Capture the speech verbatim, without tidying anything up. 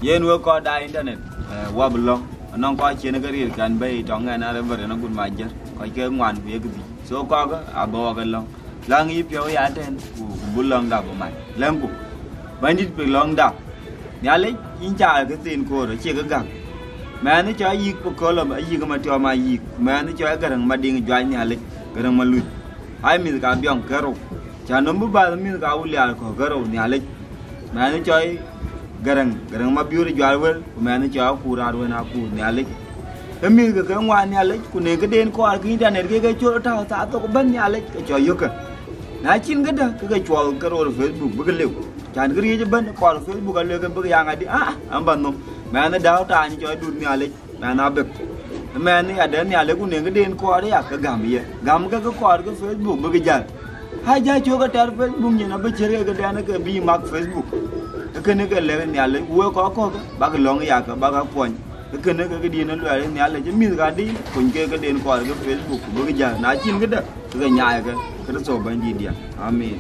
Yen wek kɔc da internet, eh, wɔ bï lɔ̈ŋ. Anɔŋ kɔc cïn ke riɛl kan bɛ̈i tɔŋ ɛn a Reverend Agut Majär, kɔc ke ŋuan ku ye kë dhïc. So kɔ̈k abï wɔ ke lɔ̈ŋ. Läŋ yï piɔ̈u ya tɛ̈n, ku, ku bï lɔ̈ŋda bï mat. Lɛ̈ŋku. Bɛ̈nydït bï lɔ̈ŋda. Nhialic, yïn ca ke thiin koor, acie ke gäk. Mɛnh cɔl Ayïk Paul Kolom, Ayïk Matiɔm Ayïk. Mɛnh cɔl Gäräŋ Madiŋ Juac Nhialic, Gäräŋ Maluth. Ai mïth ka Biɔŋ ke rou. Ca nɔm bï bäth mïth ka Wulial kɔ̈k ke rou Nhialic. Mɛnh cɔl Gäräŋ, Gäräŋ Mabiöör Jual Wël, ku mɛnh cɔl Akuur Aruën Akuur Nhialic. Ke mïth ke ke ŋuan Nhialic, ku në këden kɔɔr ke internet ke ke col tääu thaa thok ëbɛ̈n Nhialic, ke cɔl yökë. Na cïn këdë, ke ke cuɔl ke röör Facebook, bï ke lëu. Can këriëëc ëbɛ̈n, kɔɔr Facebook aluel ke bï ke ya ŋadï, ah, an bä nhom. Mɛnh dääu taany cɔl Dut Nhialic, mɛnh abek. Mɛnh ya dɛ̈ Nhialic, ku në këden kɔɔr ya, ke gäm ye. Gäm ke ke kɔɔr ke Facebook, bï ke jäl. Ha ja cök atɛr Facebook nyin abï ciër ke këdɛn ke bï mak Facebook. Kënë ke lɛ̈k Nhialic, ku wek kɔc kɔ̈k, bäk lɔ̈ŋ yakë, bäk a kuɔny. Kënë ke këdiën luɛɛl Nhialic, mïth kadï, kuny ke këden kɔɔr ke Facebook, ku bï ke jäl. Na cïn këdë, ke ke nyaai ke, Kërtho Bɛ̈nydït diɛ̈. Amen.